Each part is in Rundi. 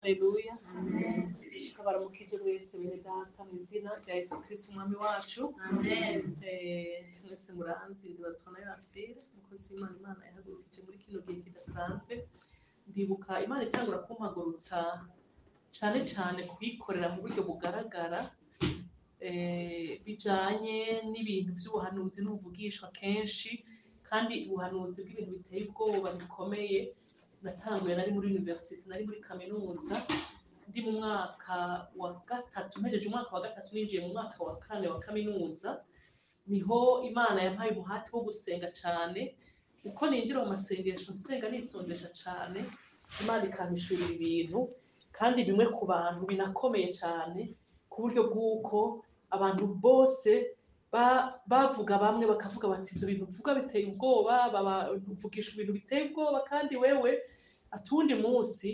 Haleluya. Baramukije mwese bene data mu izina rya Yesu Kristo umwami wacu. Mwese muranzi, ndi Barutwana Yasire, umukozi w'Imana. Imana yahagurukije muri kino gihe kidasanzwe. Ndibuka Imana itangura kumpagurutsa cane cane kuyikorera mu buryo bugaragara, bijanye n'ibintu vy'ubuhanuzi n'ubuvugishwa kenshi, kandi ubuhanuzi bw'ibintu biteye ubwoba bikomeye. Natanguye nari muri university, nari muri kaminuza, ndi mu mwaka wa gatatu, mpejeje umwaka wa gatatu ninjiye mu mwaka wa kane wa kaminuza. Niho Imana yampaye umuhati wo gusenga cane. Uko ninjira mu masengesho nsenga nisondesha cane, Imana ikampishurira ibintu, kandi bimwe ku bantu binakomeye cane, ku buryo bw'uko abantu bose bavuga, bamwe bakavuga bati: "Ivyo bintu uvuga biteye ubwoba, uvugisha ibintu biteye ubwoba, kandi wewe atundi munsi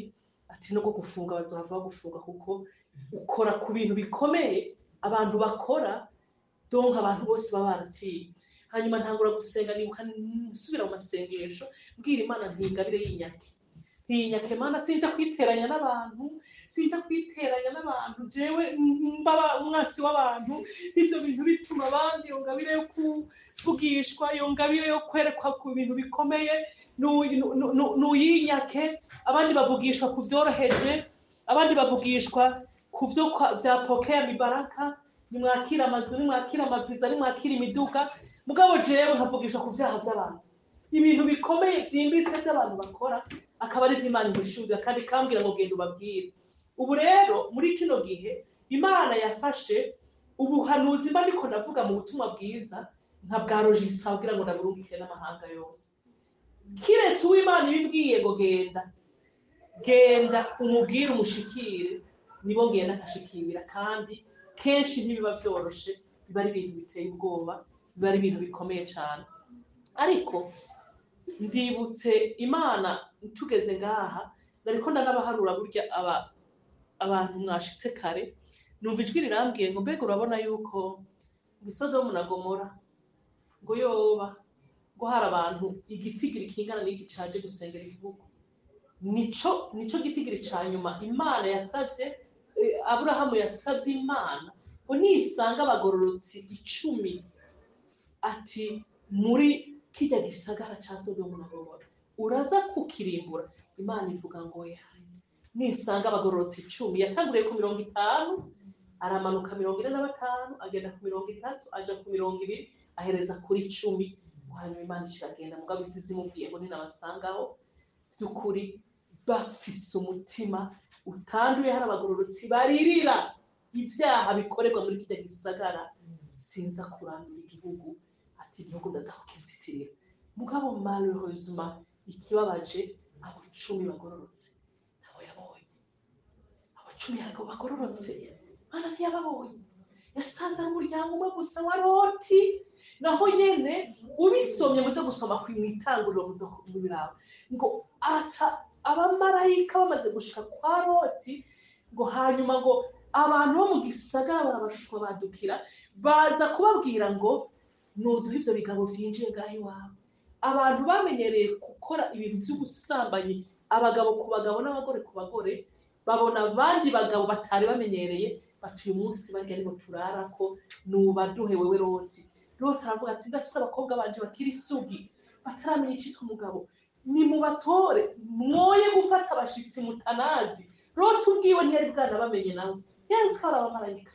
ati no gufunga bazohava bagufunga, kuko ukora ku bintu bikomeye abantu bakora." Donc abantu bose baba baratiye. Hanyuma ntangura gusenga, nibuka nsubira mu masengesho mbwira Imana ntingabire y'inyake, ntinyake Mana, sinja kwiteranya n'abantu, sinja kwiteranya n'abantu, jewe mbaba umwasi w'abantu. Ivyo bintu bituma abandi, iyo ngabire yo kuvugishwa, iyo ngabire yo kwerekwa ku bintu bikomeye, nuyinyake. Abandi bavugishwa ku vyoroheje, abandi bavugishwa ku vyo vya pokea mibaraka, nimwakira amazu, nimwakira amaviza, nimwakira imiduga, mugabo jewe nkavugishwa ku vyaha vy'abantu, ibintu bikomeye vyimbitse vy'abantu bakora, akaba ari Imana impishurira kandi ikambwira ngo: "Genda ubabwire." Ubu rero muri kino gihe Imana yafashe ubuhanuzi mba ndiko ndavuga mu butumwa bwiza nka bwa rojisa kugira ngo ndaburungikire n'amahanga yose. Kiretse uw'Imana ibibwiye ngo: "Genda, genda umubwire, umushikire," nibo ngenda akashikira. Kandi kenshi ntibiba vyoroshe, biba ari ibintu biteye ubwoba, biba ari ibintu bikomeye cane. Ariko ndibutse Imana tugeze ngaha, nariko ndanabaharura burya aba abantu mwashitse kare, numva ijwi rirambwiye ngo: "Mbega urabona yuko ngo Sodomu na Gomora ngo yoba ngo hari abantu igitigiri kingana n'iki caje gusengera igihugu?" Nico gitigiri ca nyuma Imana yasavye, Aburahamu yasavye Imana ngo nisanga abagororotsi 10, ati muri kirya gisagara ca Sodomu na Gomora uraza kukirimbura? Imana ivuga ngo: "Yaye, nisanga abagororotsi 10." Yatanguriye ku 50, aramanuka 45, agenda ku 30, aja ku 20, ahereza kuri 10. Hanyuma Imana iragenda, mugabo isi zimubwiye ngo ninabasangaho by'ukuri bafise umutima utanduye, hari abagororotsi baririra ibyaha bikorerwa muri kirya gisagara, sinza kurandura igihugu, ati igihugu ndaza kukizitirira. Mugabo malheureusement, ikibabaje, abo 10 bagororotse nabo yabonye, abo 10 bagororotse Mana ntiyababonye. Yasanze ari umuryango umwe gusa wa Loti. Naho nyene ubisomye, muze gusoma ku mwitanguriro, muze kubiraba, ngo aca abamarayika bamaze gushika kwa Loti, ngo hanyuma ngo abantu bo mu gisagara barabashuka, badukira baza kubabwira ngo: "Nuduha ivyo bigabo vyinjiye ngaho iwawe." Abantu bamenyereye gukora ibintu vy'ubusambanyi, abagabo ku bagabo n'abagore ku bagore, babona abandi bagabo batari bamenyereye, bati: "Uyu munsi barya nibo turarako, nubaduhe wewe Loti." Loti aravuga ati: "Ndafise abakobwa banje bakiri isugi, bataramenya icitwa umugabo, nimubatore, mwoye gufata abashitsi mutanazi." Loti ubwiwe ntiyari bwanabamenye, nawe yari ko ari abamarayika,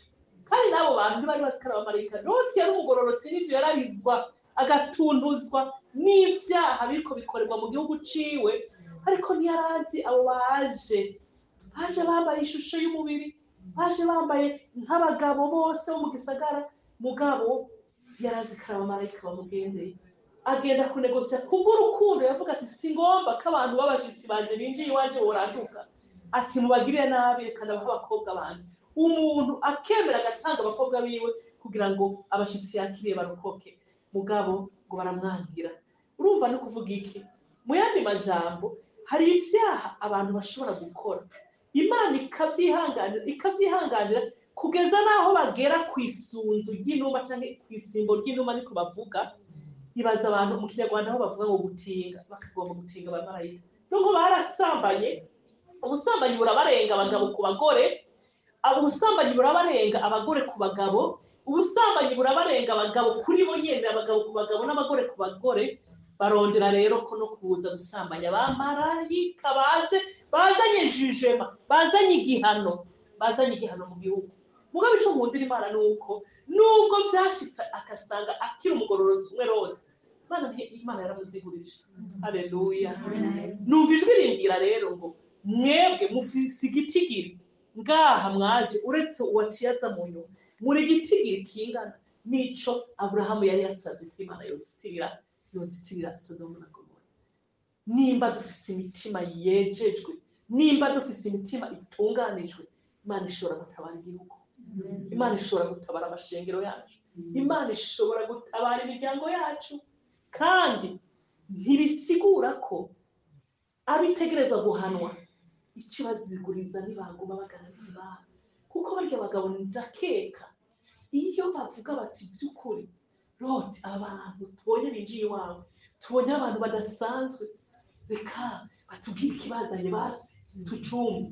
kandi n'abo bantu ntibari bazi ko ari abamarayika. Loti yari umugororotsi, n'ivyo yararizwa agatuntuzwa n'ivyaha biriko bikorerwa mu gihugu ciwe, ariko ntiyarazi abo baje bambaye ishusho y'umubiri, baje bambaye nk'abagabo bose bo mu gisagara. Mugabo yarazi ko ari abamarayika bamugendeye. Agenda kunegosya kubw'urukundo, yavuga ati: "Si ngomba ko abantu b'abashitsi banje binjiye iwanje boranduka, ati mubagirire nabi, reka ndabaha abakobwa banje." Umuntu akemera agatanga abakobwa biwe kugira ngo abashitsi yakiriye barokoke, mugabo ngo baramwangira. Urumva no kuvuga iki? Mu yandi majambo, hari ibyaha abantu bashobora gukora, Imana ikavyihanganira, ikavyihanganira kugeza n'aho bagera ku isunzu ry'inuma canke ku isimbo ry'inuma, niko bavuga. Ibaza abantu mu Kinyarwanda aho bavuga ngo gutinga, bakagomba gutinga abamarayika. Nubwo barasambanye. Ubusambanyi burabarenga abagabo ku bagore, ubusambanyi burabarenga abagore ku bagabo, ubusambanyi burabarenga abagabo kuri bo nyene, abagabo ku bagabo n'abagore ku bagore. Barondera rero ko no kuza gusambanya abamarayika baze bazanye jugement, bazanye igihano, bazanye igihano mu gihugu. Mugabo ico nkundira Imana ni uko nubwo vyashitse agasanga akiri umugororotsi umwe Loti, Imana yaramuzigurije. Haleluya! Numva ijwi rimbwira rero ngo mwebwe mufise igitigiri ngaha mwaje, uretse uwaciye aza mu nyuma, muri igitigiri kingana n'ico Aburahamu yari yasavye ko Imana yozitirira Sodomu na Gomora. Nimba dufise imitima yejejwe, nimba dufise imitima itunganijwe, Imana ishobora gutabara igihugu, Imana ishobora gutabara amashengero yacu, Imana ishobora gutabara imiryango yacu. Kandi ntibisigura ko abitegerezwa guhanwa, ikibaziguriza nibaguma bagaragaza Imana, kuko barya bagabo ndakeka iyo bavuga bati by'ukuri Loti, abantu tubonye binjiye iwawe, tubonye abantu badasanzwe, reka batubwire ikibazanye basi tucumve.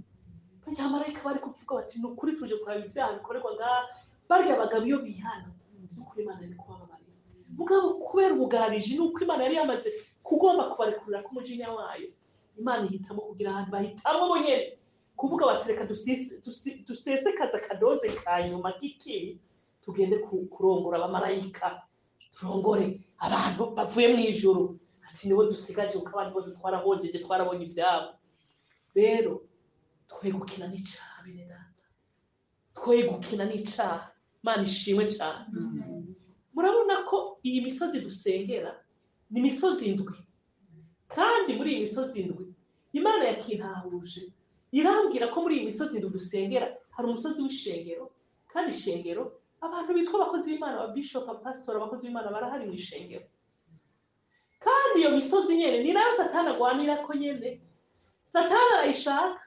Barya marayika bari kuvuga bati ni ukuri tuje kuraba ibyaha bikorerwa ngaha. Barya bagabo iyo bihana, by'ukuri Imana yari kubababarira. Mugabo kubera ubugarariji nuko Imana yari yamaze kugomba kubarekurira k'umujinya wayo, Imana ihitamo kugira ahantu bahitamo bo nyene kuvuga bati reka dusesekaze akadoze ka nyuma k'ikibi, tugende kurongora abamarayika, turongore abantu bavuye mu ijuru, ati nibo dusigaje kuko abandi bose twarahonjeje, twarabonye ivyabo. Rero twoye gukina n'icaha, bene data, twoye gukina n'icaha. Imana ishimwe cane. Murabona ko iyi misozi dusengera ni imisozi indwi, kandi muri iyi misozi indwi Imana yakintahuje irambwira ko muri iyi misozi indwi dusengera hari umusozi w'ishengero. Kandi ishengero, abantu bitwa abakozi b'Imana, aba bishop, abapasitori, abakozi b'Imana barahari mu ishengero. Kandi iyo misozi nyene ni nayo Satani agwanira ko nyene. Satani arayishaka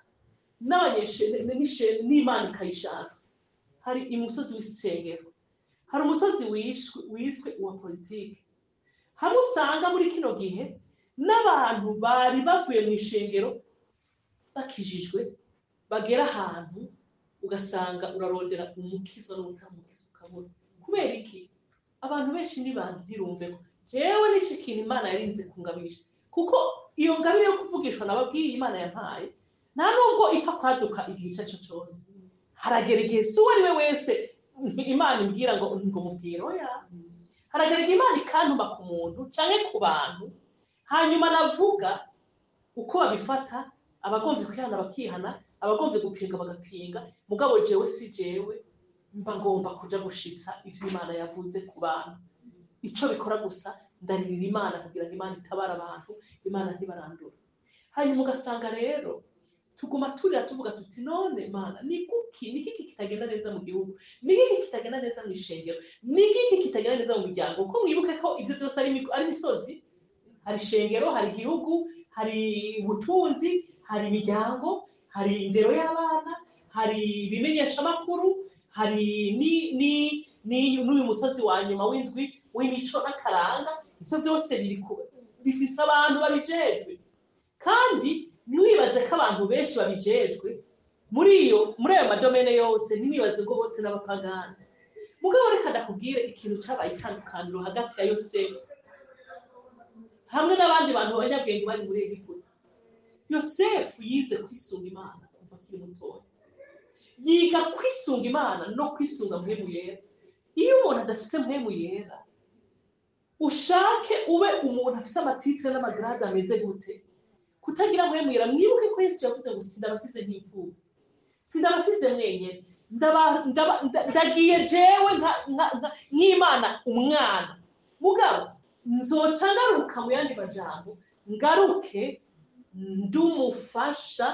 n'Imana ikayishaka. Hari umusozi w'isengero, hari umusozi wiswe uwa politike, hamwe usanga muri kino gihe n'abantu bari bavuye mu ishengero bakijijwe bagera ahantu ugasanga urarondera umukizo n'utamukizo ukabura. Kubera iki? Abantu benshi ntirumve ko jewe n'ico kintu Imana yarinze kungabisha, kuko iyo ngabire yo kuvugishwa nababwiye Imana yampaye, nta nubwo ipfa kwaduka igihe icyo ari cyo cyose. Haragera igihe si uwo ari we wese Imana imbwira ngo mubwire, oya. Haragera igihe Imana ikantuma ku muntu canke ku bantu, hanyuma navuga uko babifata, abagombye kwihana bakihana, abagombye gupinga bagapinga. Mugabo jewe si jewe mba ngomba kuja gushitsa ivyo Imana yavuze ku bantu. Ico bikora gusa ndaririra Imana kugira ngo Imana itabare abantu, Imana ntibarandura. Hanyuma ugasanga rero tuguma turira tuvuga tuti none Mana, ni kuki, ni kiki kitagenda neza mu gihugu, ni kiki kitagenda neza mu ishengero, ni kiki kitagenda neza mu muryango? Ko mwibuke ko ivyo vyose ari imisozi. Hari ishengero, hari igihugu, hari ubutunzi, hari imiryango, hari indero y'abana, hari ibimenyeshamakuru, hari ni n'uyu musozi wa nyuma w'indwi w'imico n'akaranga. Ivyo vyose bifise abantu babijejwe. Kandi ntiwibaze ko abantu benshi babijejwe muri ayo ma domaines yose, ntiwibaze ngo bose n'abapagani. Mugabo reka ndakubwire ikintu cabaye itandukaniro hagati ya Yosefu hamwe n'abandi bantu b'abanyabwenge bari muri Egiputa. Yosefu yize kwisunga Imana kuva akiri mutoya, yiga kwisunga Imana no kwisunga Mpwemu Yera. Iyo umuntu adafise Mpwemu Yera, ushake ube umuntu afise ama titres n'ama grades ameze gute, kutagira Mpwemu Yera, mwibuke ko Yesu yavuze ngo sindabasize nk'imfuvyi, sindabasize mwenyene, ndagiye jewe nk'Imana umwana, mugabo nzoca ngaruka. Mu yandi majambo, ngaruke ndumufasha.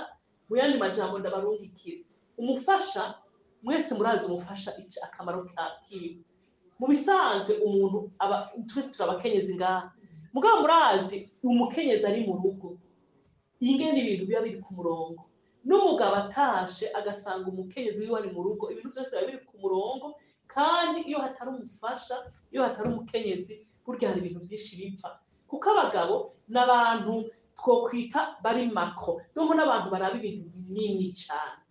Mu yandi majambo, ndabarungikira umufasha. Mwese murazi umufasha akamaro kiwe. Mu bisanzwe umuntu aba, twese turi ngaha, mugabo murazi umukenyezi ari mu rugo ingene ibintu biba biri ku murongo, n'umugabo atashe agasanga umukenyezi wiwe ari mu rugo, ibintu byose biba biri ku murongo. Kandi iyo hatari umufasha, iyo hatari umukenyezi, burya hari ibintu byinshi bipfa, kuko abagabo n'abantu twokwita bari macro, donc n'abantu baraba ibintu binini. binini cyane.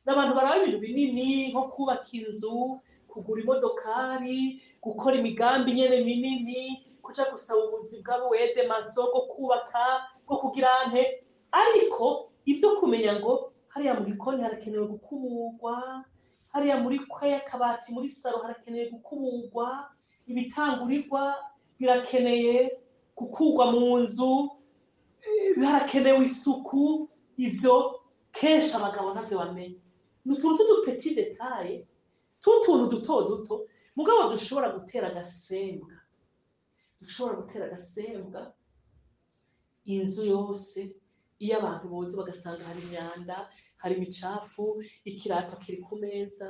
N'abantu baraba ibintu binini nko kubaka inzu, kugura imodokari, gukora imigambi nyene minini, kuja gusaba ubuzi bw'abuwede maso bwo kubaka, bwo kugira nte. Ariko ibyo kumenya ngo hariya mu gikoni harakenewe gukuburwa, hariya muri kwe akabati muri saro harakenewe gukuburwa, ibitangurirwa birakeneye gukurwa mu nzu, harakenewe isuku. Ivyo kenshi abagabo ntavyo bamenya. Ni utuntu tw'udu petits détails, tw'utuntu duto duto, mugabo dushobora gutera agasembwa, dushobora gutera agasembwa inzu yose. Iyo abantu boza bagasanga hari imyanda, hari imicafu, ikirato kiri ku meza,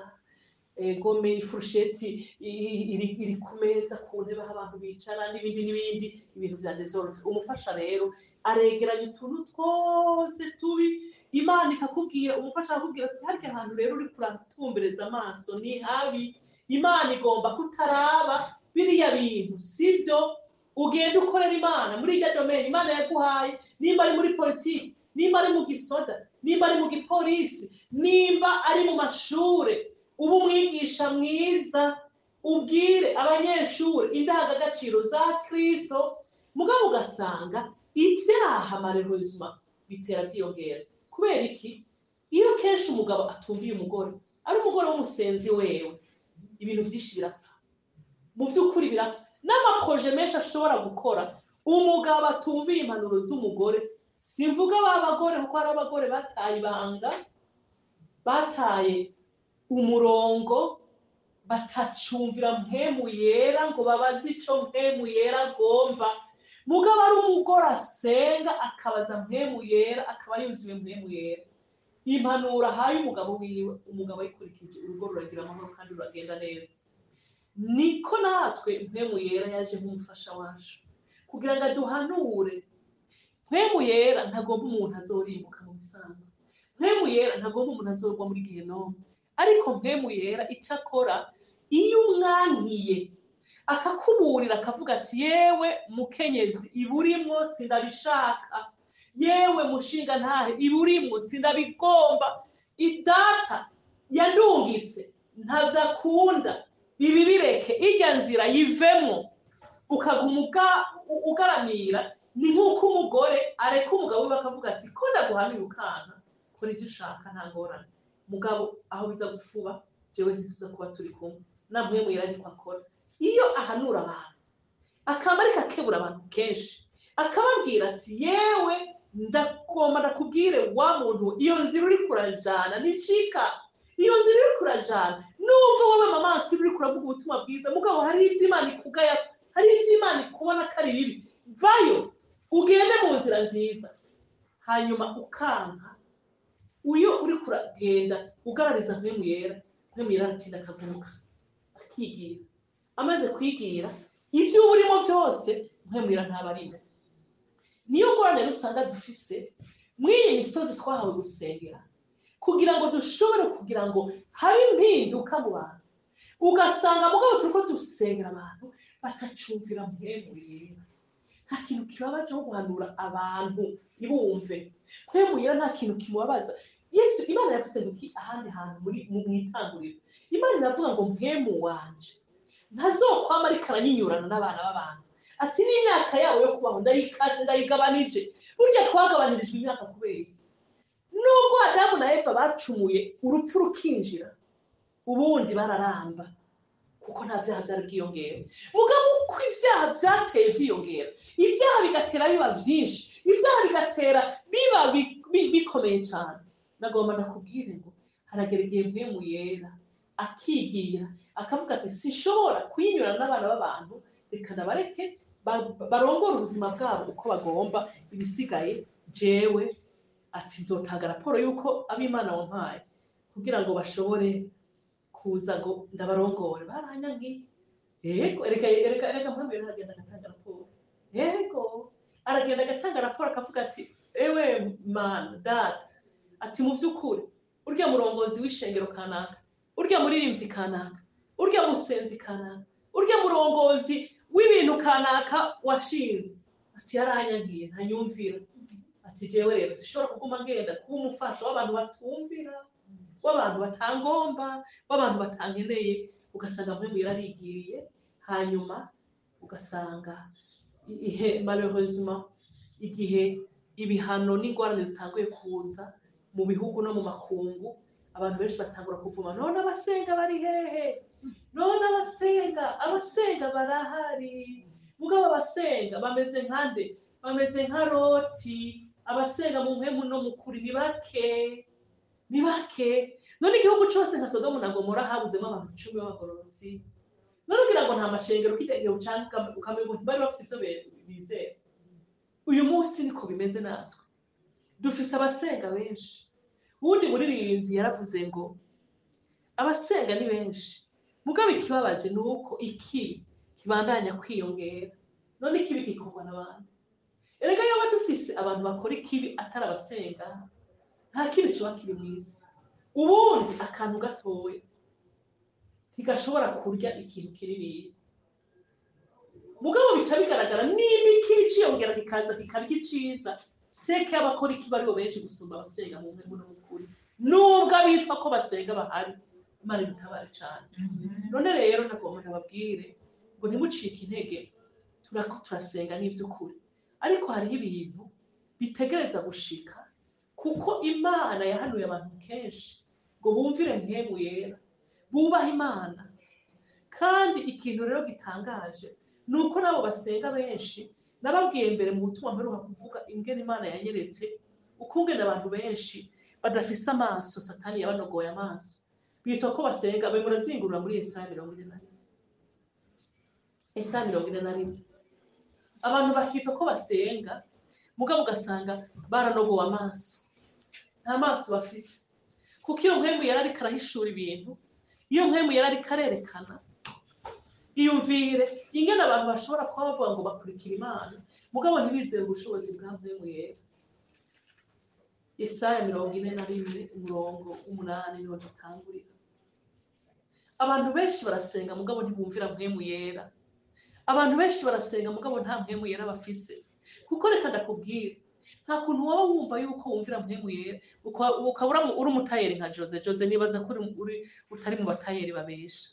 gome, ifurusheti iri ku meza, ku ntebe aho abantu bicara, n'ibindi n'ibindi, ibintu vya désordre. Umufasha rero aregeranya utuntu twose tubi. Imana ikakubwira, umufasha akakubwira ati: "Harya hantu rero uriko uratumbereza amaso ni habi. Imana igomba kutaraba biriya bintu, sivyo? Ugenda ukorera Imana muri irya domaine Imana yaguhaye, nimba ari muri politiki, nimba ari mu gisoda, nimba ari mu gipolisi, nimba ari mu mashure, uba umwigisha mwiza, ubwire abanyeshuri indangagaciro za Kristo." Mugabo ugasanga ibyaha malheureusement bitera vyiyongera. Kubera iki? Iyo kenshi umugabo atumviye umugore, ari umugore w'umusenzi wewe, ibintu vyinshi birapfa. Mu vy'ukuri birapfa, n'ama projets menshi ashobora gukora umugabo atumviye impanuro z'umugore. Simvuga ba bagore, kuko hari abagore bataye ibanga, bataye umurongo, batacumvira Mpwemu Yera ngo babaze ico Mpwemu Yera agomba. Mugabo ari umugore asenga, akabaza Mpwemu Yera, akaba yuzuye Mpwemu Yera, impanuro ahaye umugabo wiwe, umugabo ayikurikije, urugo ruragira amahoro kandi ruragenda neza. Niko natwe Mpwemu Yera yaje nk'umufasha wacu kugira ngo aduhanure. Mpwemu Yera ntagomba umuntu azorimbuka. Mu bisanzwe Mpwemu Yera ntagomba umuntu azorwa muri gehinomu. Ariko Mpwemu Yera icyo akora, iyo umwankiye, akakuburira, akavuga ati: "Yewe mukenyezi, iburimwo sindabishaka. Yewe mushinga ntahe, iburimwo sindabigomba. Idata yandungitse ntavyo akunda, ibi bireke, irya nzira yivemwo." Ukaguma ugaramira. Ni nk'uko umugore areka umugabo wiwe, akavuga ati: "Ko ndaguhanuye ukanka, kora ibyo ushaka, nta ngorane. Mugabo aho biza gufuba, jewe ntituza kuba turi kumwe." Na Mpwemu Yera niko akora. Iyo ahanura abantu, akaba ariko akebura abantu kenshi, akababwira ati: "Yewe, ndakoma ndakubwire wa muntu, iyo nzira uri kurajana nicika. Iyo nzira uri kurajana, nubwo wowe mama uri kuravuga ubutumwa bwiza, mugabo hari ibyo Imana ikugaya, hari ibyo Imana ikubona ko ari bibi. Vayo ugende mu nzira nziza." Hanyuma ukanka, uyo uri kuragenda ugarariza Mpwemu Yera, Mpwemu Yera aratinda akaguruka akigira. Amaze kwigira, ibyo uba urimo byose Mpwemu Yera ntaba arimo. Niyo ngorane rero usanga dufise mw'iyi misozi twahawe gusengera, kugira ngo dushobore kugira ngo habe impinduka mu bantu. Ugasanga mugabo turiko dusengera abantu batacumvira Mpwemu Yera. Nta kintu kibabaje nko guhanura abantu ntibumve Mpwemu Yera. Nta kintu kimubabaza. Yesu, Imana yavuze ngo iki ahandi hantu muri mu mwitanguriro? Imana iravuga ngo: "Mpwemu wanje ntazokwama ariko aranyinyurana n'abana b'abantu." Ati: "N'imyaka yabo yo kubaho ndayikaze, ndayigabanije." Burya twagabanirijwe imyaka kubera iki? Nubwo Adamu na Eva bacumuye, urupfu rukinjira, ubundi bararamba kuko nta byaha byari bwiyongera. Mugabo uko ibyaha byateye byiyongera, ibyaha bigatera biba byinshi, ibyaha bigatera biba bikomeye cyane. Nagomba ndakubwire ngo haragera igihe Mpwemu Yera akigira, akavuga ati: "Sinshobora kuyinyura n'abana b'abantu, reka ndabareke barongore ubuzima bwabo uko bagomba. Ibisigaye jewe," ati, "nzotanga raporo y'uko ab'Imana wampaye kugira ngo bashobore kuza ngo ndabarongore baranyankiye." Yego, erega erega erega Mpwemu Yera aragenda agatanga raporo. Yego, aragenda agatanga raporo, akavuga ati: "Ewe Mana Data," ati, "mu by'ukuri urya murongozi w'ishengero kanaka, urya muririmbyi kanaka, urya musenzi kanaka, urya murongozi w'ibintu kanaka washinze," ati, "yaranyankiye, ntanyumvira." Ati Ati jewe rero sishobora kuguma ngenda kuba umufasha w'abantu batumvira, w'abantu batangomba, w'abantu batankeneye. Ugasanga Mpwemu yararigiriye, hanyuma ugasanga ihe malheureusement igihe ibihano n'ingorane zitanguye kuza mu bihugu no mu makungu, abantu benshi batangura kuvuma: none abasenga bari hehe? None abasenga barahari, mugabo abasenga bameze nkande? Bameze nka Loti. Abasenga mu mpwemu no mu kuri ni bake, ni bake. None igihugu cose nka Sodomu na Gomora habuzemo abantu 10 b'abagororotsi? None ugira ngo nta mashengero kidege ucanga ukamenya ngo bari bafise ivyo bizera? Uyu munsi niko bimeze, natwe dufise abasenga benshi. Uwundi muririmbyi yaravuze ngo abasenga ni benshi, mugabo ikibabaje ni uko ikibi kibandanya kwiyongera. None ikibi gikorwa n'abantu. Erega yoba dufise abantu bakora ikibi atari abasenga, nta kibi coba kiri mw'isi. Ubundi akantu gatoya ntigashobora kurya ikintu kininiya, mugabo bica bigaragara nimba ikibi ciyongera kikaza kikarya iciza, seke abakora ikibi aribo benshi gusumba abasenga mu mpwemu no mu kuri, nubwo abitwa ko basenga bahari. Imana idutabare cane. None rero nagomba ndababwire ngo ntimucike intege. Turako turasenga n'ivy'ukuri, ariko hariho ibintu bitegereza gushika, kuko Imana yahanuye abantu kenshi ngo bumvire Mpwemu Yera, bubahe Imana. Kandi ikintu rero gitangaje ni uko nabo basenga benshi, nababwiye mbere mu butumwa mperuka kuvuga ingene Imana yanyeretse ukungene abantu benshi badafise amaso, Satani yabanogoye amaso, bitwa ko basenga. Be murazingurura muri Yesaya 41, Yesaya 41. Abantu bakitwa ko basenga, mugabo ugasanga baranogowe amaso, nta maso bafise. Kuko iyo Mpwemu yari ariko arahishura ibintu, iyo Mpwemu yari ariko arerekana, iyumvire ingene abantu bashobora kuba bavuga ngo bakurikira Imana, mugabo ntibizere ubushobozi bwa Mpwemu Yera. Yesaya 41 umurongo w'8 niwo dutangurira. Abantu benshi barasenga, mugabo ntibumvira Mpwemu Yera. Abantu benshi barasenga, mugabo nta Mpwemu Yera bafise. Kuko reka ndakubwira, nta kuntu waba wumva yuko wumvira Mpwemu Yera ukaba uri umutayeri nka Jose. Jose, nibaza ko utari mu batayeri babesha.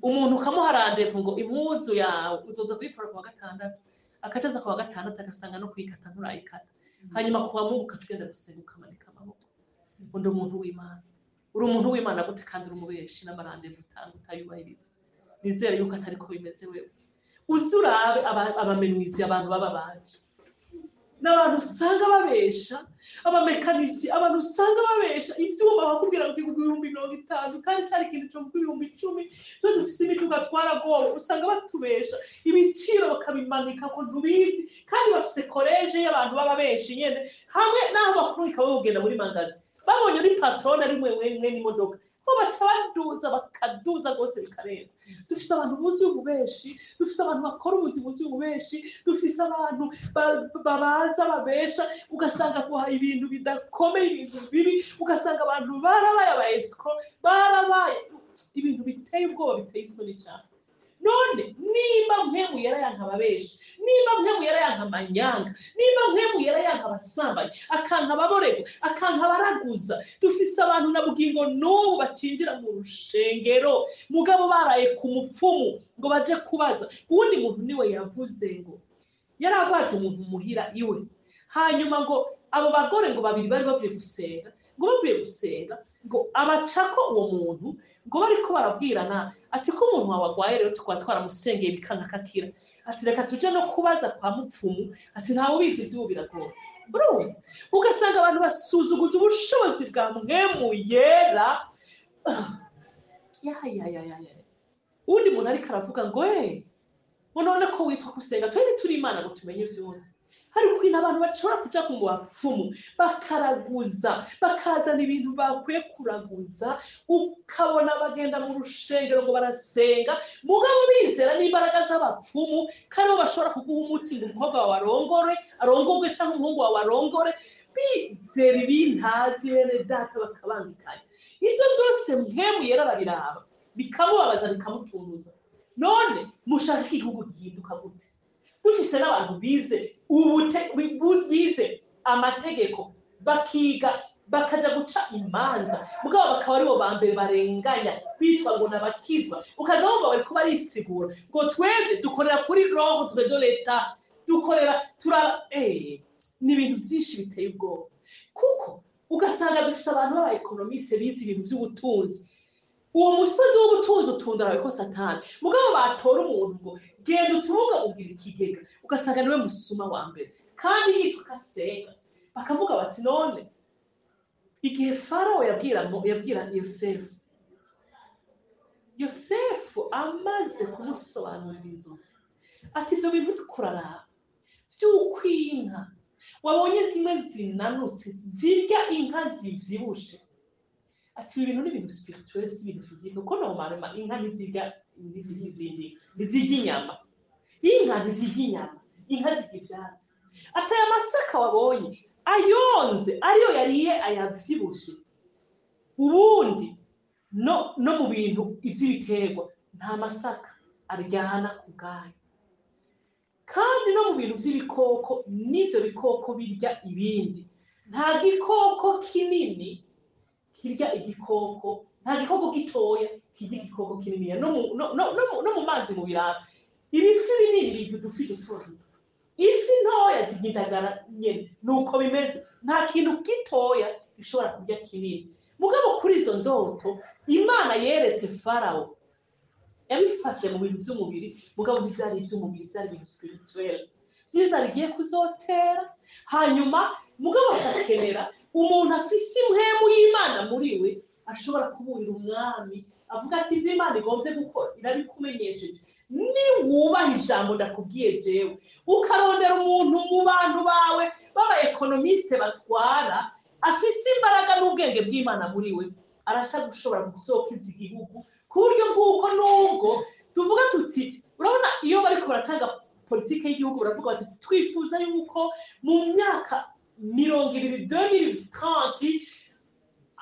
Umuntu ukamuha rendez-vous ngo impuzu yawe uzoza kuyitora kuwa gatandatu, akacaza kuwa gatandatu agasanga no kuyikata nturayikata, hanyuma kuwa Mungu ukaca ugenda gusenga ukamanika amaboko ngo ndi umuntu w'Imana. Uri umuntu w'Imana gute kandi uri umubeshi n'ama rendez-vous utanga utayubahiriza? Nizere yuko atari ko bimeze. Wewe uzi urabe aba menuisiers, abantu baba baje n'abantu usanga babesha, abamekanisi, abantu usanga babesha ivyuma, bakubwira ngo kigurwa 50,000 kandi cari ikintu co kugura 10,000. Twe dufise imiduga twaragowe, usanga batubesha ibiciro bakabimanika ko ntubizi, kandi bafise collège y'abantu baba benshi nyene hamwe n'aho bakurungika bawugenda muri magasin, babonye uri patron ari mwe mwene imodoka, ko baca baduza, bakaduza rwose bikarenza. Dufise abantu buzuye ububeshi, dufise abantu bakora ubuzi buzuye ububeshi, dufise abantu babaza babesha, ugasanga guha ibintu bidakomeye, ibintu bibi, ugasanga abantu barabaye aba escrocs, barabaye ibintu biteye ubwoba, biteye isoni cyane. None nimba Mpwemu Yera yanka ababeshi, nimba Mpwemu Yera yanka amanyanga, nimba Mpwemu Yera yanka abasambanyi, akanka ababorego, akanka abaraguza, dufise abantu na bugingo n'ubu bacinjira mu rushengero mugabo baraye ku mupfumu ngo baje kubaza. Uwundi muntu niwe yavuze ngo yari agwaje umuntu muhira iwe, hanyuma ngo abo bagore ngo babiri bari bavuye gusenga, ngo bavuye gusenga ngo abacako uwo muntu, ngo bariko barabwirana ati ko umuntu wawe agwaye rero tukaba twaramusengeye bikanka kakira, ati reka tuje no kubaza kwa mupfumu, ati ntawe ubizi ivy'ubu biragora. Urumva ugasanga abantu basuzuguza ubushobozi bwa Mpwemu Yera. Ya ya ya ya ya, uwundi muntu ariko aravuga ngo ngo none ko witwa gusenga, twari turi Imana ngo tumenye vyose? Hari ukuntu abantu bashobora kuja mu bapfumu bakaraguza, bakazana ibintu bakwiye kuraguza, ukabona bagenda mu rushengero ngo barasenga, mugabo bizera n'imbaraga z'abapfumu, kandi bo bashobora kuguha umuti ngo umukobwa wawe arongore, arongorwe, canke umuhungu wawe arongore, bizera ibintazi. Bene data, bakabangikanya ivyo vyose. Mpwemu Yera barabiraba bikamubabaza, bikamutunuza. None mushaka ko igihugu gihinduka gute dufise n'abantu bize ubute, bize Amategeko bakiga, bakaja guca imanza, mugabo bakaba aribo ba mbere barenganya, bitwa ngo nabakizwa. Ukaza wumva bariko barisigura ngo twebwe dukorera kuri l'ordre de l'État, dukorera tura ni ibintu vyinshi biteye ubwoba, kuko ugasanga dufise abantu b'aba économistes bize ibintu vy'ubutunzi. Uwo musozi w'ubutunzi utundarawe ko Satani. Mugabo batora umuntu ngo genda utubungabungira ikigega, ugasanga niwe musuma wa mbere kandi yitwa kasenga. Bakavuga bati none igihe Farawo yabwira Yosefu, Yosefu amaze kumusobanurira inzozi, ati ibyo bintu uriko uraraba vy'uko inka wabonye zimwe zinanutse zirya inka zivyibushe, ati ibi bintu ni ibintu spirituel, si ibintu physique, kuko normalement inka ntizirya, ntizirya izindi, ntizirya inyama. Inka ntizirya inyama, inka zirya ivyatsi. Ati aya masaka wabonye ayonze ariyo yariye ayavyibushe. Ubundi no mu bintu ivy'ibiterwa nta masaka aryana ku bwayo, kandi no mu bintu vy'ibikoko n'ivyo bikoko birya ibindi, nta gikoko kinini kirya igikoko, nta gikoko gitoya kirya igikoko kininiya. No mu mazi, mu biraro, ibifi binini birya udufi duto duto, ifi ntoya zirya indagara nyene. Nuko bimeze, nta kintu gitoya gishobora kurya kinini. Mugabo kuri izo ndoto Imana yeretse Farawo, yabifashe mu bintu vy'umubiri, mugabo ntivyari ivy'umubiri, vyari ibintu spirituel vyiza rigiye kuzotera hanyuma. Mugabo akakenera umuntu afise impwemu y'Imana muri we, ashobora kuburira umwami, avuga ati ivyo Imana igomvye gukora irabikumenyesheje, niwubaha ijambo ndakubwiye jewe, ukarondera umuntu mu bantu bawe b'aba économistes batwara, afise imbaraga n'ubwenge bw'Imana muri we, arasha gushobora kuzokiza igihugu, ku buryo bw'uko nubwo tuvuga tuti urabona iyo bariko baratanga politike y'igihugu, baravuga bati twifuza yuko mu myaka 20, 2030,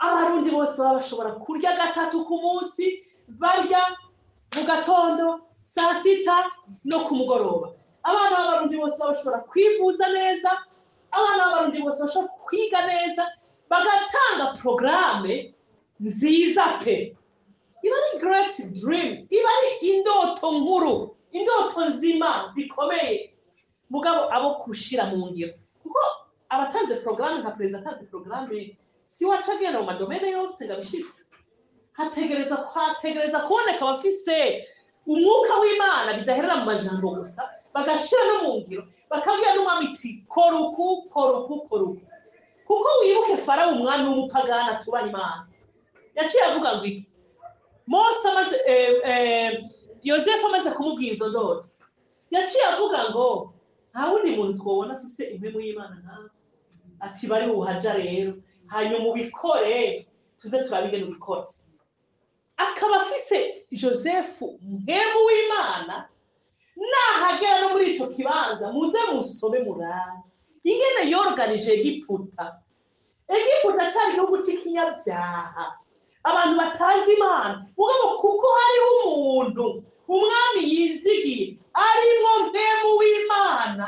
Abarundi bose baba bashobora kurya gatatu ku munsi, barya mu gatondo, saa sita no ku mugoroba. Abana b'Abarundi bose baba bashobora kwivuza neza, abana b'Abarundi bose bashobora kwiga neza. Bagatanga porogaramu nziza pe, iba ari great dream, iba ari indoto nkuru, indoto nzima zikomeye. Mugabo abo kushira mu ngiro, kuko abatanze porogaramu, nka perezida atanze porogaramu, si waca agenda mu ma domaines yose ngo abishitse. Hategereza kuboneka abafise umwuka w'Imana, bidaherera mu majambo gusa, bagashira no mu ngiro, bakabwira n'umwami iti kora uku, kora uku, kora uku. Kuko wibuke Farawo, umwami w'umupagani atubaha Imana, yaciye avuga ngo iki? Mose amaze, Yosefu amaze kumubwira izo ndoto, yaciye avuga ngo nta wundi muntu twobona afise impemu y'Imana nkawe. Ati bari buhaja rero, hanyuma ubikore, tuze turabe ingene ubikora. Akaba afise Joseph mpemu w'Imana, nahagera no muri ico kibanza, muze musome murabe ingene yoroganije Egiputa. Egiputa cari igihugu c'ikinyabyaha, abantu batazi Imana. Mugabo kuko hariho umuntu umwami yizigiye arimwo mpemu w'Imana,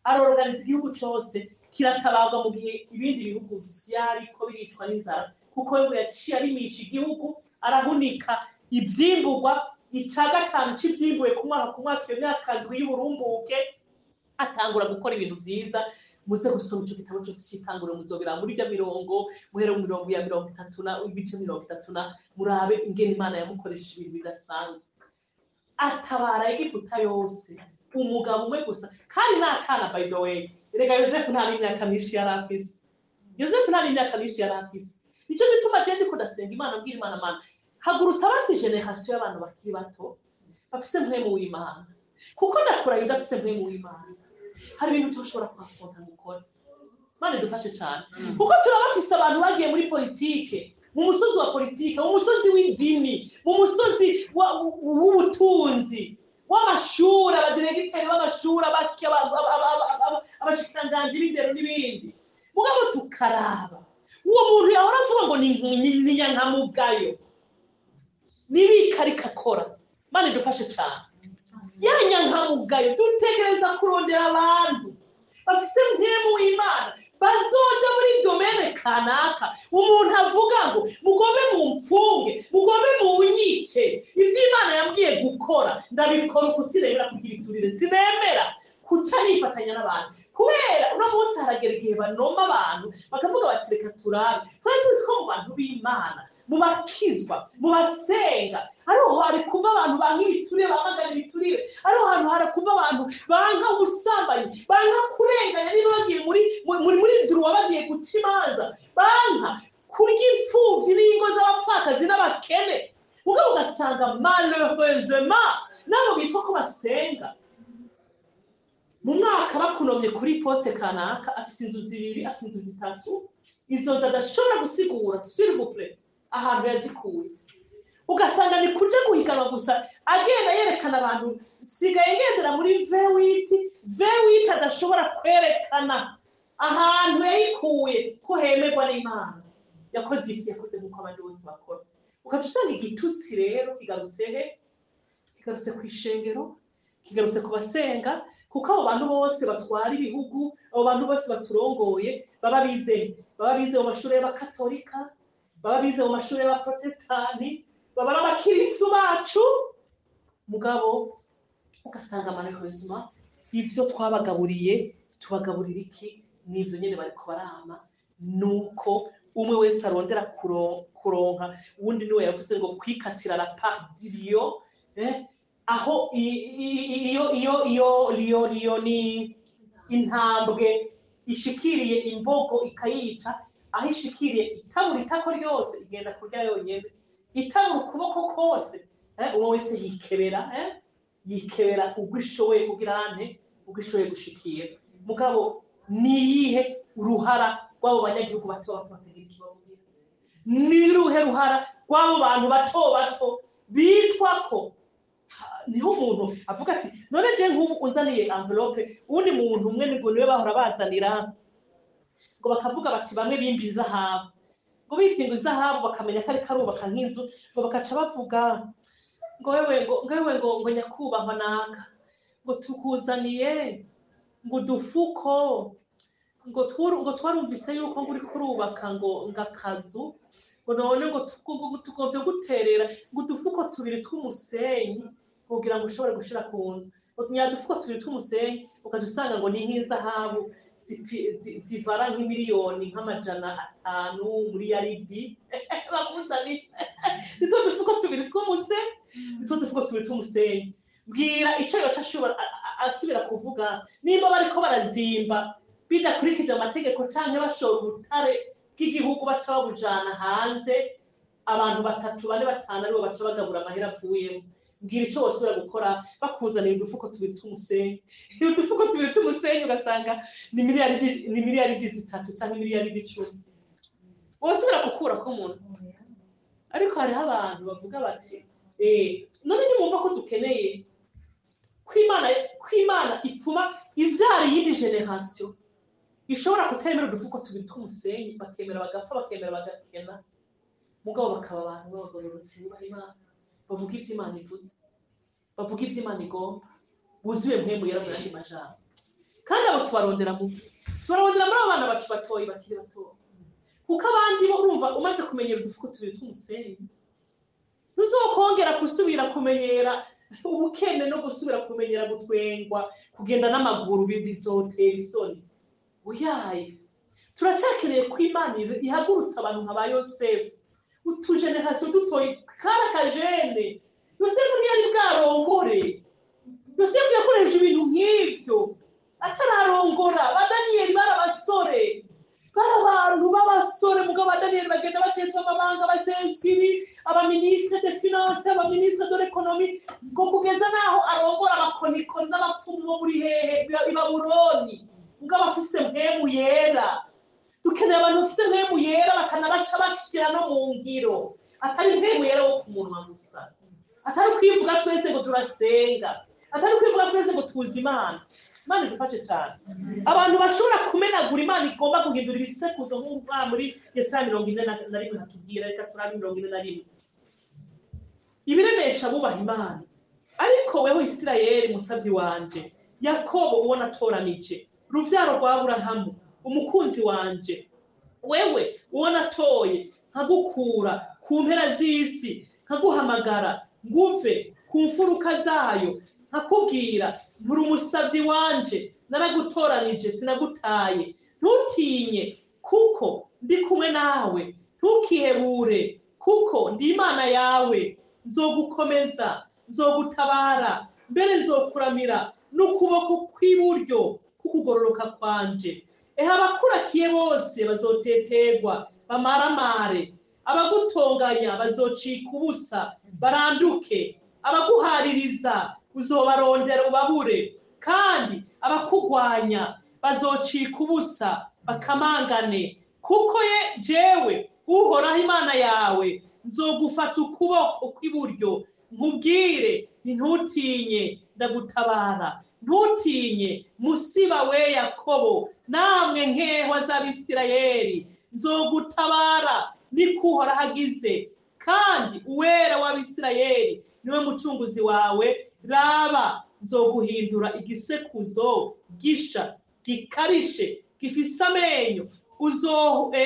aroroganiza igihugu cose kiratabarwa mu gihe ibindi bihugu vyariko biricwa n'inzara, kuko we ngo yaciye arimisha igihugu, arahunika ivyimburwa, ica gatanu c'ivyimbuwe ku mwaka ku mwaka, iyo myaka 7 y'uburumbuke. Atangura gukora ibintu vyiza. Muze gusoma ico gitabo cose c'Itanguriro, muzobira muri irya mirongo, muhere mu mirongo ya 30 na ibice 30 na murabe ingene Imana yamukoresheje ibintu bidasanzwe, atabara Egiputa yose, umugabo umwe gusa, kandi n'akana. By the way, erega Yosefu nta n'imyaka myinshi yari afise. Yosefu nta n'imyaka myinshi yari afise. Nico gituma je ndiko ndasenga Imana, mbwira Imana: Mana, hagurutsa basi génération y'abantu bakiri bato bafise mpwemu w'Imana, kuko ndakurayo udafise mpwemu w'Imana hari ibintu tushobora kuhafonta gukora. Mana idufashe cyane, kuko turabafise abantu bagiye muri politike, mu musozi wa politike, mu musozi w'idini, mu musozi w'ubutunzi, w'amashuri, abadiregiteri b'amashuri, abashikiranganji b'indero n'ibindi. Mugabo tukaraba uwo muntu yahora avuga ngo ni nyankamugayo, nibika akora. Mana idufashe cyane. Ya nyankamugayo, dutegereza kurondera abantu bafise mpemu w'Imana. Bazoja muri domaine kanaka. Umuntu avuga ngo mugombe mumfunge, mugombe munyice, ivyo Imana yambwiye gukora ndabikora uko, sinemera kugira iturire, sinemera kuca nifatanya n'abantu. Kubera uno munsi haragera igihe banoma abantu bakavuga bati: "Reka turabe." Twari tuzi ko mu bantu b'Imana, mu bakizwa, mu basenga, ariho hari kuva abantu banka ibiturire, bamagana ibiturire, ariho hantu hari kuva abantu banka ubusambanyi, banka kurenganya niba bagiye muri droit, bagiye guca imanza, banka kurya imfuvyi n'ingo z'abapfakazi n'abakene. Mugabo ugasanga malheureusement nabo bitwa ko basenga, mu mwaka bakunomye kuri poste kanaka, afise inzu zibiri, afise inzu zitatu, izo nzu adashobora gusigura, s'il vous plaît, ahantu yazikuye. Ugasanga ni kuja guhiganwa gusa, agenda yerekana abantu: "Sigaye ngendera muri V8." V8 adashobora kwerekana ahantu yayikuye ko hemerwa n'Imana. Yakoze iki? Yakoze nk'uko abandi bose bakora. Ugaca usanga igitutsi rero kigarutse he? Kigarutse ku ishengero, kigarutse ku basenga, kuko abo bantu bose batwara ibihugu, abo bantu bose baturongoye, baba bize mu mashuri y'abakatolika, baba bize mu mashuri y'abaprotestani, baba ari abakirisu bacu. Mugabo ugasanga malheureusement ivyo twabagaburiye, tubagaburira iki? N'ivyo nyene bariko barama. Nuko umwe wese arondera kuronka uwundi. Niwe yavuze ngo kwikatira la part du lion, aho iyo lion ni intambwe ishikiriye imbogo ikayica, aho ishikiriye itabura itako ryose, igenda kurya yonyene, itabura ukuboko kose, umwe wese yikebera, yikebera ubwo ishoboye kugira ante, ubwo ishoboye gushikira. Mugabo niyihe uruhara rw'abo banyagihugu bato bato batagira ikibavugira? Ni ruhe ruhara rw'abo bantu bato bato bitwa ko? Niho umuntu avuga ati: "None je nk'ubu unzaniye enveloppe." Uwundi muntu umwe ngo niwe bahora bazanira, ngo bakavuga bati bamwe bimba inzahabu, ngo bivye ngo inzahabu, bakamenya ko ariko arubaka nk'inzu, ngo bakaca bavuga ngo: "Wewe," ngo "wewe," ngo "nyakubahwa naka," ngo "tukuzaniye," ngo "udufuko," ngo "twarumvise yuko ngo uriko urubaka ngo akazu," ngo "none ngo tugomvye guterera," ngo "udufuko tubiri tw'umusenyi kugira ngo ushobore gushira ku nzu," ngo "nyadufuko tubiri tw'umusenyi." Ukaja usanga ngo ni nk'inzahabu zivara nk'imiliyoni nk'500 muri yaridi bakuzaniye, nitwo dufuko tubiri tw'umusenyi, nitwo dufuko tubiri tw'umusenyi. Mbwira ico yoca ashobora asubira kuvuga nimba bariko barazimba bidakurikije amategeko, canke bashora ubutare bw'igihugu, baca babujana hanze, abantu batatu, bane, batanu aribo baca bagabura amahera avuyemo. Mbwira ico wosubira gukora bakuzanira udufuko tubiri tw'umusenyi, udufuko tubiri tw'umusenyi, ugasanga ni miliyaridi 3 canke miliyaridi 10. Wosubira gukurako umuntu? Ariko hariho abantu bavuga bati: "None nimwumva ko dukeneye ko Imana ipfuma ivyara iyindi génération ishobora kutemera udufuko tubiri tw'umusenyi, bakemera bagapfa, bakemera bagakena, mugabo bakaba abantu b'abagororotsi, bubaha Imana, bavuga ivyo Imana ivuze, bavuga ivyo Imana igomba, buzuye Mpwemu Yera." Mu yandi majambo kandi, abo tubarondera muri abo bana bacu batoyi, bakiri batoyi, kuko abandi bo urumva umaze kumenyera udufuko tubiri tw'umusenyi, ntuzokongera gusubira kumenyera ubukene no gusubira kumenyera gutwengwa, kugenda n'amaguru bizotera isoni. Oyaye, turacyakeneye ko Imana ihagurutsa abantu nka ba Yosefu, utu génération dutoyi. Kari akajene, Yosefu ntiyari bwarongore. Yosefu yakoresheje ibintu nk'ivyo atararongora. Ba Daniyeli bari abasore, bari abantu b'abasore. Mugabo ba Daniyeli bagenda bajejwe amabanga, bajejwe ibi, aba ministre de finance, aba ministre de l'économie, ngo kugeza naho arongora abakonikoni n'abapfumu bo muri hehe, i Babuloni. Mugabo afise Mpwemu Yera. Dukeneye abantu bafise Mpwemu Yera, bakanabaca bashyira no mu ngiro, atari Mpwemu Yera wo ku munwa gusa, atari kwivuga twese ngo turasenga, atari kwivuga twese ngo tuzi Imana. Imana idufashe cyane. Abantu bashobora kumenagura, Imana igomba guhindura ibisekuzo, nk'uko muri Yesaya 41 hatubwira. Reka turabe 41. Ibiremesha bubaha Imana: "Ariko wewe Isirayeli, musavyi wanje, Yakobo uwo natoranije, ruvyaro rwa Aburahamu." Umukunzi wanje, wewe uwo natoye, nkagukura ku mpera z'isi, nkaguhamagara nguve ku mfuruka zayo, nkakubwira nturi umusavyi wanje, naragutoranije, sinagutaye. Ntutinye, kuko ndi kumwe nawe, ntukihebure, kuko ndi Imana yawe. Nzogukomeza, nzogutabara, mbere nzokuramira n'ukuboko kw'iburyo k'ukugororoka kwanje. Ehe, abakurakiye bose bazoteterwa bamaramare, abagutonganya bazocika ubusa baranduke, abaguhaririza uzobarondera ubabure, kandi abakugwanya bazocika ubusa bakamangane. Kuko ye jewe Uhoraho Imana yawe nzogufata ukuboko kw'iburyo, nkubwire nti ntutinye, ndagutabara. Ntutinye, musiba we Yakobo, namwe nkehwa z'Abisirayeli, nzogutabara, niko Uhoraho agize. Kandi Uwera w'Abisirayeli niwe mucunguzi wawe. Raba, nzoguhindura igisekuzo gisha gikarishe gifise amenyo,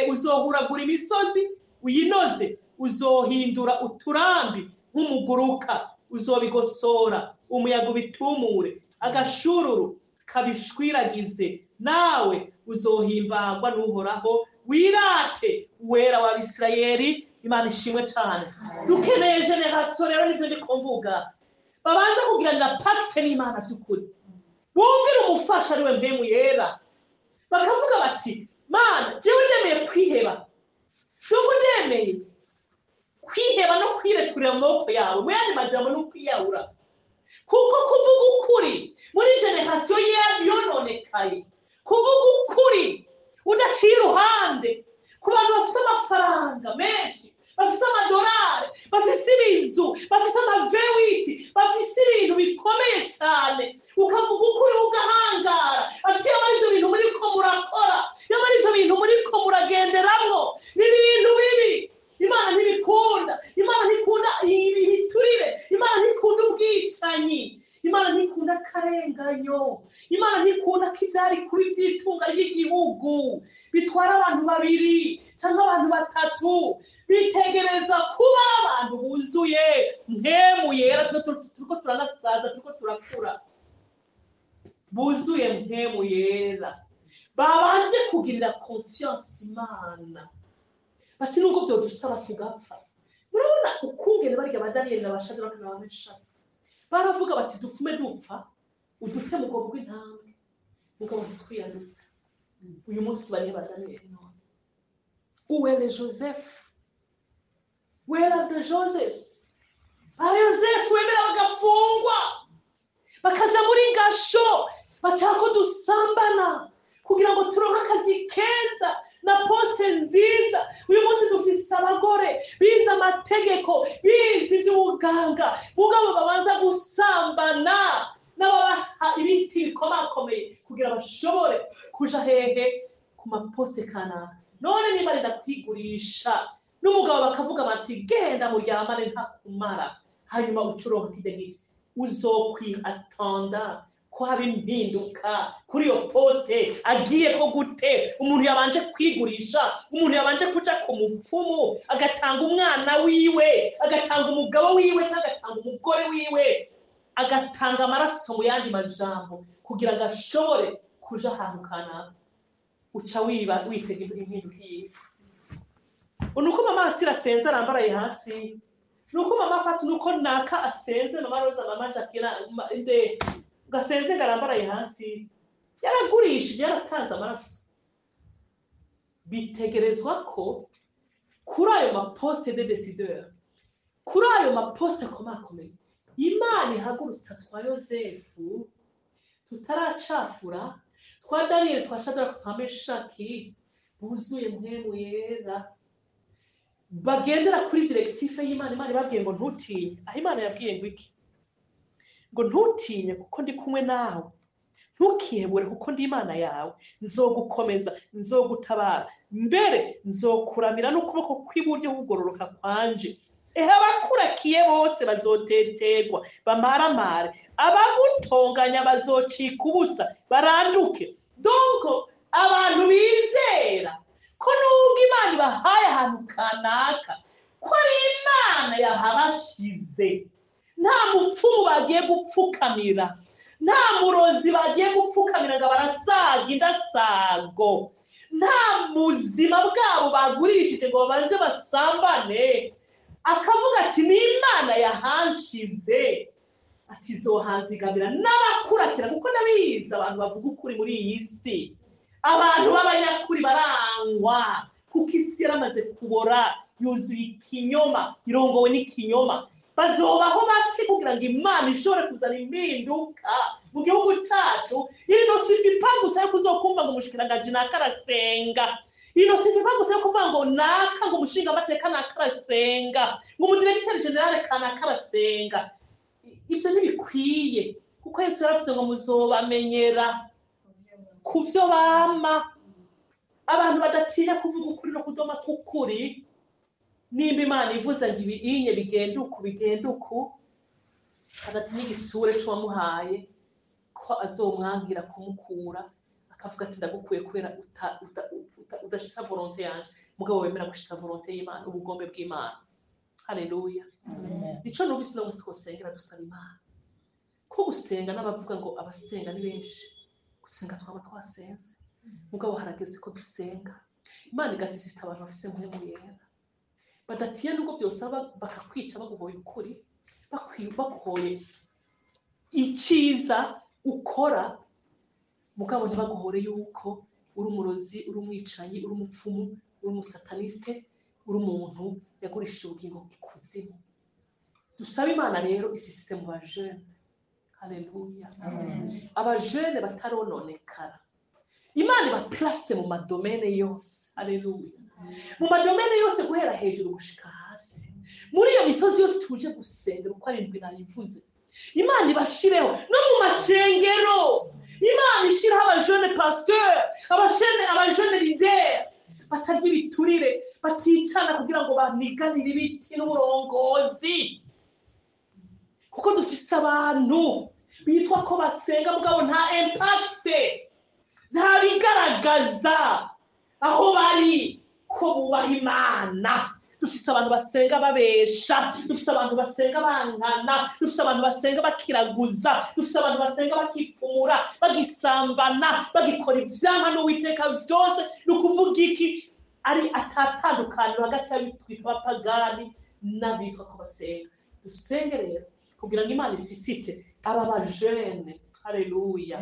uzohuragura imisozi uyinoze, uzohindura uturambi nk'umuguruka, uzobigosora umuyaga ubitumure, agashururu kabishwiragize. Nawe uzohimbagwa n'Uhoraho, wirate Uwera w'Abisirayeli. Imana ishimwe cane. Dukeneye génération rero, nivyo ndiko mvuga, babanza kugiranira pacte n'Imana vy'ukuri, bumvira umufasha ariwe Mpwemu Yera, bakavuga bati: "Mana, jewe ndemeye kwiheba, nuko ndemeye kwiheba no kwirekurira mu maboko yawe." Mu yandi majambo, no kwiyahura, kuko kuvuga ukuri muri génération yononekaye, kuvuga ukuri udaciye iruhande ku bantu bafise amafaranga menshi, bafise amadolari, bafise ibizu, bafise ama V8, bafise ibintu bikomeye cyane, ukavuga ukuri ugahangara, ati yaba ibyo bintu muriko murakora, yaba ibyo bintu muriko muragenderamwo, ni ibintu bibi, Imana ntibikunda. Imana ntikunda ibiturire, Imana ntikunda ubwicanyi, Imana ntikunda akarenganyo, Imana ntikunda ko ivyari kuba ivy'itunga ry'igihugu bitwara abantu babiri cyangwa abantu batatu. Bitegereza kuba abantu buzuye Mpwemu Yera. Turiko turanasaza, turiko turakura, buzuye Mpwemu Yera, babanje kugirira confiance Imana, bati nubwo vyodusaba tugapfa. Murabona ukungene barya ba Daniyeli na ba Shadraka na ba Meshaki baravuga bati: "Dupfume dupfa, udute mu bwoko bw'intambwe, mugabo ntitwiyanduze." Uyu munsi barihe ba Daniyeli? None uwere Joseph, where are the Josephs? Ba Yosefu wemera bagafungwa, bakaja muri gasho, bataka ko dusambana kugira ngo turonke akazi keza na poste nziza. Uyu munsi dufise abagore bize amategeko, bize iby'ubuganga, mugabo babanza gusambana n'ababaha ibiti bikomakomeye kugira bashobore kuja hehe? Ku maposte kanaka. None niba arenda kwigurisha n'umugabo, bakavuga bati: "Genda muryamane ntakumara, hanyuma ucuronka kirya giti," uzokwiatonda ko haba impinduka kuri iyo poste agiye ko gute? Umuntu yabanje kwigurisha, umuntu yabanje kuja ku mupfumu, agatanga umwana wiwe, agatanga umugabo wiwe, cyangwa agatanga umugore wiwe, agatanga amaraso mu yandi majambo, kugira ngo ashobore kuja ahantu kanaka, uca wiba witega impinduka yiwe? Nuko mama Asira asenze arambaraye hasi, nuko mama Fatu, nuko naka asenze, mama Roza, mama Jacqueline nde gasenze garambaraye hasi, yaragurishije, yaratanze amaraso. Bitegerezwa ko kuri ayo maposte de décideur, kuri ayo maposte akomakomeye, Imana ihagurutsa twa Yosefu tutaracafura, twa Daniyeli, twa Shadaraka, twa Meshaki, buzuye Mpwemu Yera, bagendera kuri directive y'Imana. Imana ibabwiye ngo ntutinye. Aho Imana yabwiye ngo iki? Ngo ntutinye, kuko ndi kumwe nawe, ntukihebure, kuko ndi Imana yawe, nzogukomeza, nzogutabara, mbere nzokuramira n'ukuboko kw'iburyo kugororoka kwanje. Ehe, abakurakiye bose bazoteterwa bamaramare, abagutonganya bazocika ubusa baranduke. Donc Abantu bizera ko nubwo Imana ibahaye ahantu kanaka, ko ari Imana yahabashize, nta mupfumu bagiye gupfukamira, nta murozi bagiye gupfukamira ngo barasaga indasago, nta buzima bwabo bagurishije ngo babanze basambane. Akavuga ati ni Imana yahanshize, ati zohanzigamira n'abakuratira, kuko ndabizi abantu bavuga ukuri muri iyi si, abantu b'abanyakuri barangwa, kuko isi yaramaze kubora, yuzuye ikinyoma, irongowe n'ikinyoma. Bazobaho bake kugira ngo Imana ishobore kuzana impinduka mu gihugu cyacu. Il ne suffit pas gusa yo kuzokumva ngo umushikiranganji naka arasenga, il ne suffit pas gusa yo kuvuga ngo naka, ngo umushingamateka naka arasenga, ngo umudirecteur général kanaka arasenga. Ibyo ntibikwiye, kuko Yesu yaravuze ngo muzobamenyera ku byo bama. Abantu badatinya kuvuga ukuri no kudoma k'ukuri. Nimba Imana ivuze ngo ibi inye bigenda uku, bigenda uku, adatinya igitsure c'uwamuhaye ko azomwankira kumukura, akavuga ati ndagukuye kubera udashitsa volonté yanje. Mugabo wemera gushitsa volonté y'Imana, ubugombe bw'Imana. Haleluya! Nico numvise uno munsi twosengera, dusaba Imana ko gusenga. N'abavuga ngo abasenga ni benshi, gusenga twaba twasenze, mugabo harageze ko dusenga, Imana igasisita abantu bafise Mpwemu Yera, badatinya nubwo byosaba bakakwica baguhoye ukuri, baguhoye icyiza ukora, mugabo ntibaguhore yuko uri umurozi, uri umwicanyi, uri umupfumu, uri umusataniste, uri umuntu yagurishije ubugingo ikuzimu. Dusabe Imana rero isisite mu bajene. Haleluya! Abajene batarononekara, Imana ibaplace mu madomaines yose. Haleluya! Mu madomaines yose, guhera hejuru gushika hasi, muri iyo misozi yose tuje gusengera uko arindwi nayivuze, Imana ibashireho. No mu mashengero, Imana ishiraho abajene pasteur, abajene leader batarya ibiturire, baticana kugira ngo baniganire ibiti n'uburongozi, kuko dufise abantu bitwa ko basenga, mugabo nta impact, nta bigaragaza aho bari ko bubaha Imana. Dufise abantu basenga babesha, dufise abantu basenga bankana, dufise abantu basenga bakiraguza, dufise abantu basenga bakipfumura, bagisambana, bagikora ivyanka n'Uwiteka vyose. Ni ukuvuga iki? Ari atatandukaniro hagati y'abitwita abapagani n'abitwa ko basenga. Dusenge rero kugira ngo Imana isisite aba bajene. Haleluya!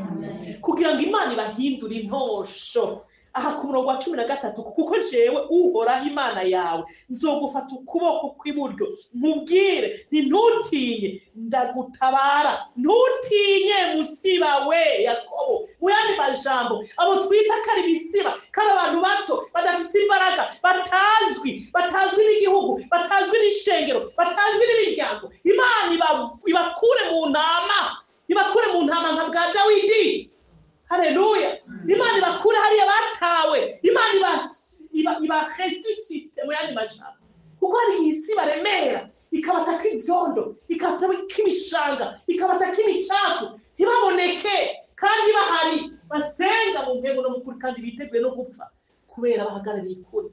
Kugira ngo Imana ibahindure intosho. Aha ku murongo wa 13: kuko jewe Uhoraho Imana yawe nzogufata ukuboko kw'iburyo, nkubwire nti ntutinye, ndagutabara, ntutinye musiba we Yakobo. Mu yandi majambo, abo twita ko ari ibisiba, ko ari abantu bato badafise imbaraga, batazwi, batazwi n'igihugu, batazwi n'ishengero, batazwi n'imiryango, Imana ibakure mu ntama, ibakure mu ntama nka bwa Dawidi. Haleluya! Imana ibakure hariya batawe, Imana iba ressuscite mu yandi majambo, kuko hari igihe isi baremera, ikabataka ivyondo, ikabataka imishanga, ikabataka imicafu, ntibaboneke kandi bahari, basenga mu mpwemu no mu kuri, kandi biteguye no gupfa kubera bahagarariye ukuri.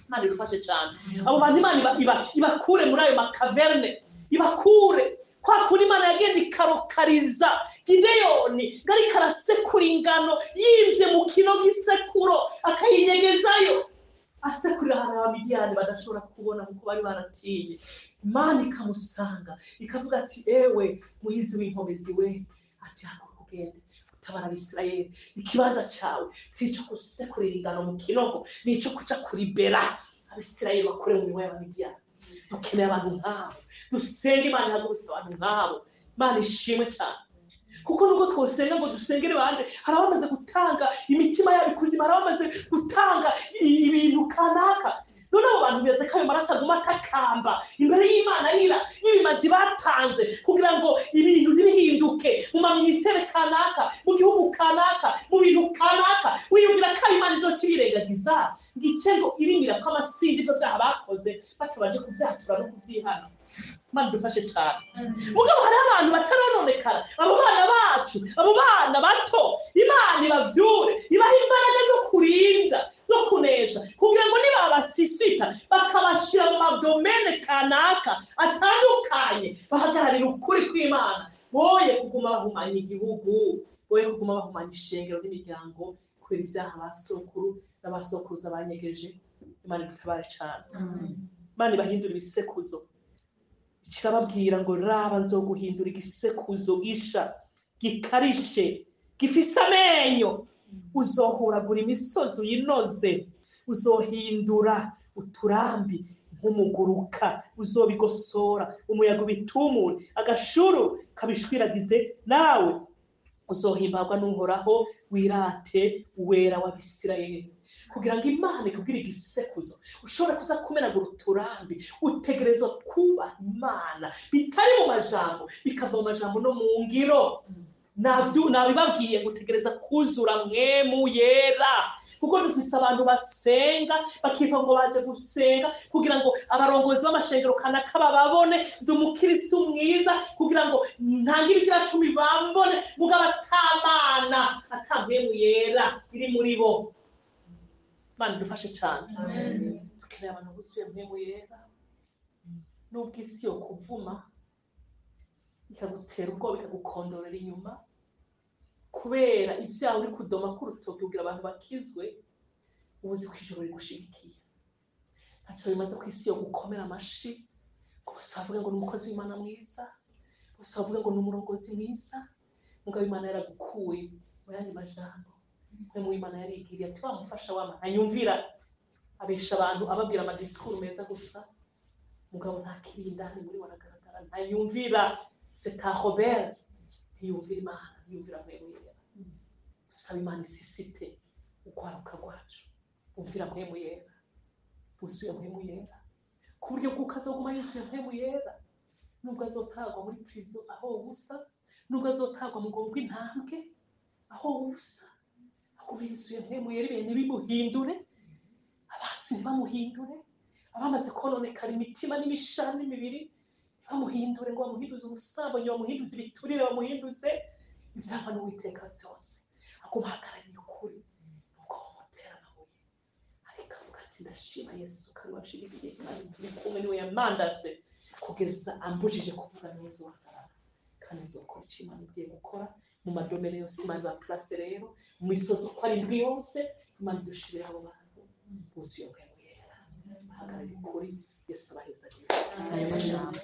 Imana idufashe cyane. Abo bantu Imana ibakure muri ayo macavernes, ibakure kwa kundi Imana yagenda ikarokariza Gideyoni ngo ariko arasekura ingano yimvye mu kino gisekuro, akayinyegezayo, asekurira ahantu Abamidiyani badashobora kubona kuko bari baratinye. Imana ikamusanga, ikavuga ati ewe muhizi w'inkomezi we, ati haguruka ugende utabara Abisirayeli, ikibanza cawe si ico gusekurira ingano mu kinogo, ni ico kuja kuribera Abisirayeli bakure mu minwe y'Abamidiyani. Dukeneye abantu nk'abo. Dusenga Imana ihagurutse abantu nk'abo. Imana ishimwe cyane, kuko nubwo twosenga ngo dusengere bande, hari abamaze gutanga imitima yabo ikuzimu, hari abamaze gutanga ibintu kanaka. None abo bantu bibaza ko ayo maraso aguma atakamba imbere y'Imana, arira n'ibimazi batanze kugira ngo ibintu ntibihinduke mu maministères kanaka, mu gihugu kanaka, mu bintu kanaka? Wiyumvira ko ayo Imana izoca ibirengagiza ngo ice ngo irimira ko amasindi ibyo byaha bakoze? Batabona. batabanje kuvyatura no kuvyihana. Imana idufashe cane. Mugabo hariho abantu batarononekara, abo bana bacu, abo bana bato, Imana ibavyure, ibahe imbaraga zo kurinda, zo kunesha, kugira ngo nibabasisita bakabashira mu madomene kanaka atandukanye, bahagararira ukuri kw'Imana, boye kuguma bahumanya igihugu, boye kuguma bahumanya ishengero n'imiryango kubera ivyaha basokuru n'abasokuruza banyegeje. Imana idutabare cane. Imana ibahindura ibisekuzo. Kirababwira ngo raba nzoguhindura igisekuzo gisha gikarishe gifise amenyo, uzohuragura imisozi uyinoze, uzohindura uturambi nk'umuguruka, uzobigosora umuyaga ubitumure, agashuru kabishwiragize, nawe uzohimbagwa n'Uhoraho, wirate Uwera w'Abisirayeli. Kugira ngo Imana ikubwire igisekuzo ushobora kuza kumenagura uturambi, utegerezwa kuba Imana bitari mu majambo, bikava mu majambo no mu ngiro. Nabibabwiye ngo utegereza kuzura mwemu yera, kuko dufise abantu basenga bakitwa ngo baje gusenga kugira ngo abarongozi b'amashengero kanaka bababone, ndi umukirisu mwiza, kugira ngo ntange ibigira cumi bambone, mugabo atamana ata mpwemu yera iri muri bo. Imana idufashe cane. Dukeneye abantu buzuye mpwemu yera. Nubwo isi yo kuvuma ikagutera ubwoba, ikagukondorera inyuma kubera ivyaha uri kudoma k'urutoki kugira abantu bakizwe, ubuzi ko ijuru rigushigikiye. Ntaco bimaze ku isi yo gukomera amashi ngo bose bavuge ngo ni umukozi w'Imana mwiza, bose bavuge ngo ni umurongozi mwiza, mugabo Imana yaragukuye mu yandi majambo. Mpwemu w'Imana yarigiriye ati wa mufasha wama ntanyumvira, abesha abantu ababwira amadisikuru meza gusa, mugabo ntakiri indani muri we aragaragara, ntanyumvira. C'est un rebelle, ntiyumvira Imana, ntiyumvira mpwemu yera. Dusaba Imana isisite urwaruka rwacu bumvira mpwemu yera, buzuye mpwemu yera, ku buryo bw'uko azoguma yuzuye mpwemu yera, nubwo azotagwa muri prison aho ubusa, nubwo azotagwa mu bwonko bw'intambwe aho ubusa, aguma yuzuye mpwemu yera. Ibintu ntibimuhindure, abasi ntibamuhindure, abamaze kononekara imitima n'imishana n'imibiri bamuhindure ngo bamuhinduze ubusambanyi, bamuhinduze ibiturire, bamuhinduze ivyangwa n'Uwiteka vyose. Aguma ahagarariye ukuri nubwo bamutera amabuye, ariko avuga ati ndashima Yesu kandi wanshigikiye, Imana turi kumwe, niwe yamandase kugeza ambujije kuvuga, niwe uzohagarara kandi nzokora ico Imana igiye gukora mu madomene yose. Imana ibaplace rero mu misozi uko ari indwi yose, Imana idushirire abo bantu buzuye mpwemu yera, bahagarariye ukuri. Yesu abahezagire ayo majambo.